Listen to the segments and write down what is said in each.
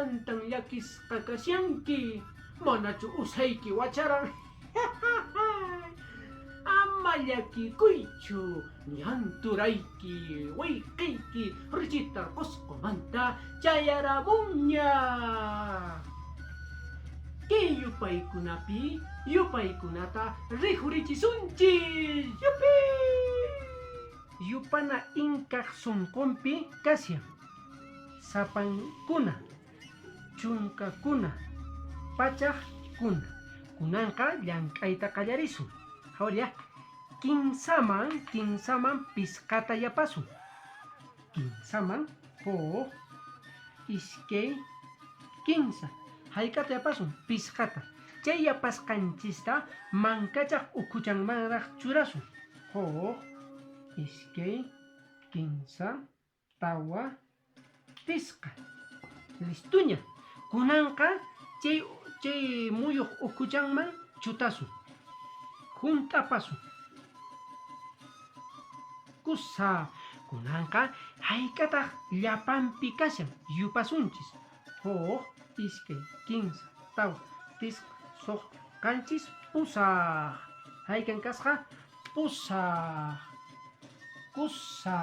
Imamantan llakisqa kashanki? Manachu usayki wacharan? Ama llakikuychu, ñan turayki, wayqeyki Richita Qosqomanta chayaramunña. Kay yupaykunapi yupaykunata rikhurichisunchis. Yupi! Yupana inkaq sonqonpi kashan. Sapankuna, chunkakuna, pachaqkuna. Kunanqa llank'ayta qallarisun. Qhawariya, kinsaman, kinsaman pisqata yapasun. Kinsaman, huk, iskay, kinsa. Hayk'ata yapasun? Pisqata. Chay yapasqanchista mankachaq ukhuchanmanraq churasun. Huk, iskay, kinsa, tawa, pisqa. Listuña. Kunanqa chay chay muyuq ukhuchanman chutasun. Hunt'apasun. Kusa. Kunanqa hayk'ataq llapanpi kashan yupasunchis. Huk, iskay, kinsa, tawa, pisqa, suqta, qanchis, pusaq. Haykan kasqa? Pusaq. Kusa.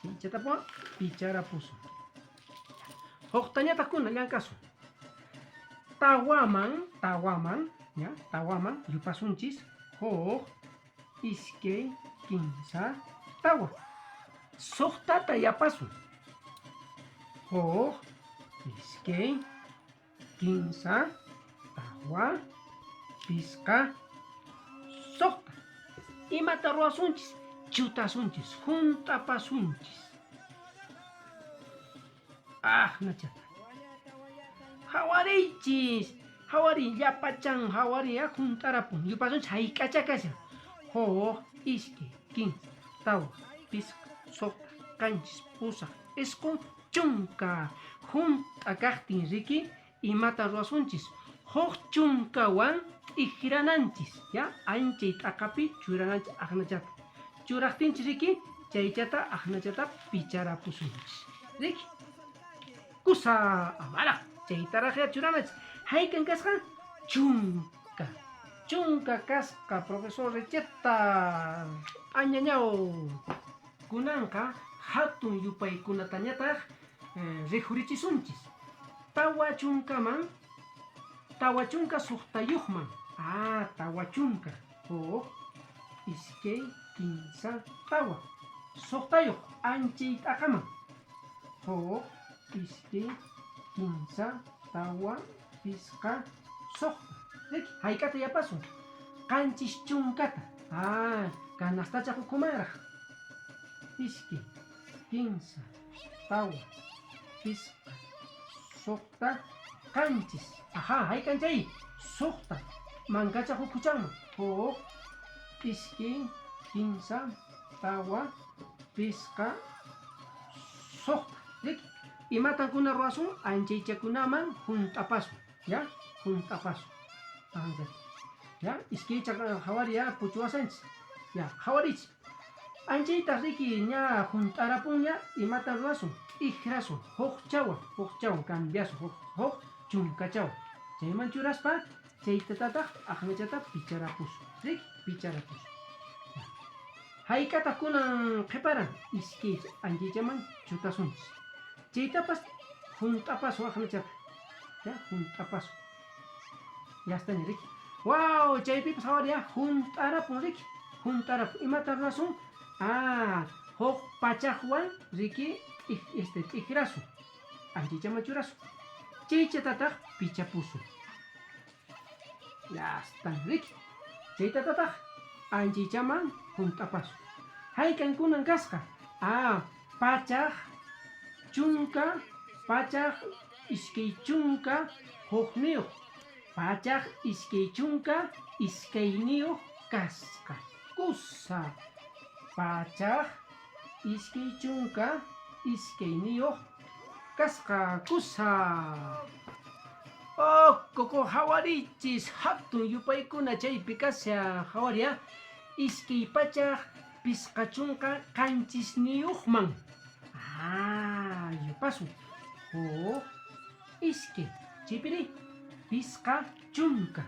Chaychatapuwan picharapusun. Huqtañataq kuna llank'asun. Tawaman, tawaman, ya, tawaman yupasunchis. Huk, iskay, kinsa, tawa. Suqtata yapasun. Huk, iskay, kinsa, tawa, pisqa, suqta. Imata ruwasunchis? Chutasunchis, hunt'apasunchis. Aqnachata. Hawariychis, hawariy, llapachan hawariy, hunt'arapun. Yupasunchis hayk'achá kashan. Huk, iskay, kinsa, tawa, pisqa, suqta, qanchis, pusaq, isqun, chunka. Hunt'a kaqtin riki, imata ruwasunchis? Huk chunkawan t'ikrananchis, ya, anchay t'aqapi churananchis aqnachata. Churaqtinchis riki, chaychata aqnachata picharapusunchis. Riki? Kusa, amaraq, chaytaraqyá churanachis. Haykan kasqa? Chunka. Chunka kasqa, profesor Richeta. Añañaw. Kunanqa hatun yupaykunatañataq rikhurichisunchis. Tawa chunkaman, 46man. Ah, 40. Huk, iskay, kinsa, tawa. Suqtayuq anchay t'aqaman. Huk, iskay, kinsa, tawa, pisqa, suqta. Riki, hayk'ata yapasun? 70ta. Ah, canastachaq ukhumanraq. Iskay, kinsa, tawa, pisqa, suqta, qanchis. Ajá, haykan chay? Suqta. Mankachaq ukhuchanman. Huk, iskay, kinsa, tawa, pisqa, suqta. Riki, imatan kuna ruwasun? Anchaychakunaman hunt'apasun. Ya, hunt'apasun. Ya, iskaycha qhawari ya puchuwasanchis. Ya, qhawarichis. Anchaytaq riki ña hunt'arapunña, imatan ruwasun? T'ikrasun, hukchawan, hukchawan cambiasun, huk huk chunkachawan. Chayman churaspa chaytatataq aqnachata picharapusun. Riki, picharapusun. Ya. Hayk'ataq kunan qhiparan? Iskaycha anchaychaman chutasunchis. Chaytapas hunt'apasun aqnachata. Ya, hunt'apasun. Ya estaña riki. Wow, chaypipas hawari ya hunt'arapun riki. Hunt'arapun. Imata ruwasun? Ah, huk pachaqwan riki este t'ikrasun. Anchaychaman churasun. Chaychatataq pichapusun. Ya está riki. Chaytatataq anchaychaman hunt'apasun. Haykan kunan kasqa? Ah, 110, 121, 122 kasqa. Kusa. 122 kasqa. Kusa. Oh, koko hawarichis hatun yupaykuna chaypi kashan. Hawariya. 257man. Ah, yupasun. Huk, iskay. Chaypiri pisqa chunka.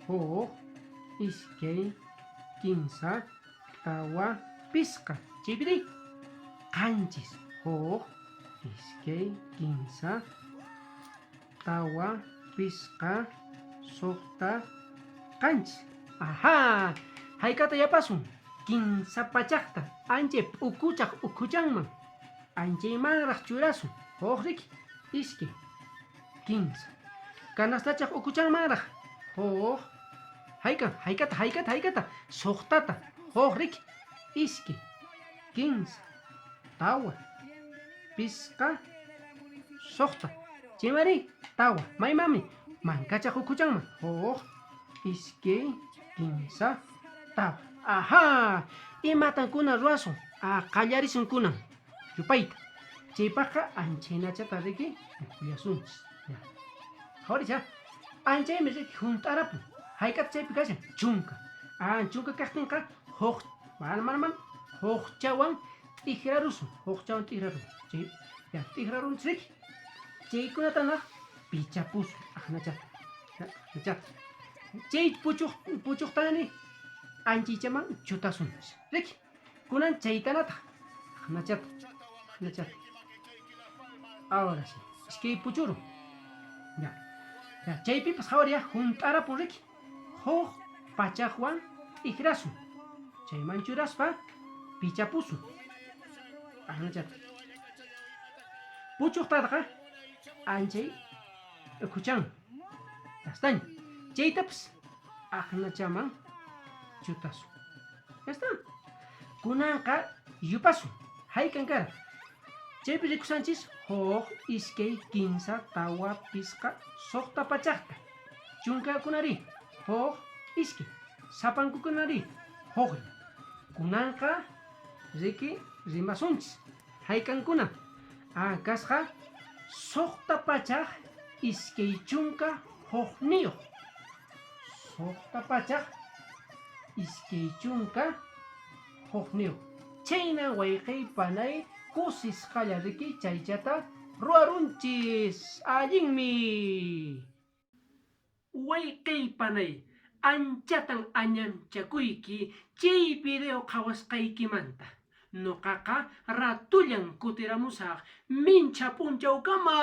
Huk, iskay, kinsa, tawa, pisqa. Chaypiri qanchis. Huk, iskay, kinsa, tawa, pisqa, suqta, qanchis. Aha! Hayk'ata yapasun? Kinsa pachaqta anchay p'ukuchaq ukhuchanman. Anchaymanraq churasun. Huk riki, iskay, kinsa. Canastachaq ukhuchanmanraq. Huk, hayk'an, hayk'ata, hayk'ata, hayk'ata. Suqtata. Huk riki, iskay, kinsa, tawa, pisqa, suqta. Chaymanri tawa. Maymanmi? Mankachaq ukhuchanman. Huk, iskay, kinsa, tawa. Aha! Imatan kunan ruwasun? Ah, qallarisun kunan yupayta. Chaypaqqa anchaynachata riki ukhullasunchis. Ya. Qhawaricha. Anchaymi riki hunt'arapun. Hayk'ataq chaypi kashan? Chunka. Ah, chunka kaqtinqa huk mana mana mana hukchawan t'ikrarusun. Hukchawan t'ikrarusun. Chay ya t'ikrarunchis riki. Chaykunatanaq pichapusun aqnachata. Aqnachata. Chay puchuq puchuqtani anchaychaman chutasunchis. Riki. Kunan chaytanataq aqnachata. Aqnachata. Ahora sí. Iskay puchurun. Ya. Ya, chaypipas qhawariya hunt'arapun riki. Huk pachaqwan t'ikrasun. Chayman churaspa pichapusun. Aqnachata. Puchuqtaqa anchay ukhuchanman. Yastaña. Chaytapas aqnachaman chutasun. Ya está. Kunanqa yupasun. Hayk'an karan? Chaypi rikusanchis huk, iskay, kinsa, tawa, pisqa, suqta pachaqta. Chunkakunari huk, iskay. Sapankukunari huklla. Kunanqa riki rimasunchis. Hayk'ankuna? Ah, kasqa suqta pachaq iskay chunka hukniyuq. Suqta pachaq iskay chunka hukniyuq. Chhayna wayqey panay kusisqalla riki chaychata ruwarunchis. Allinmi. Wayqey panay, anchatan añanchakuyki chay video qhawasqaykimanta. Noqaqa ratullan kutiramusaq minchha p'unchawkama.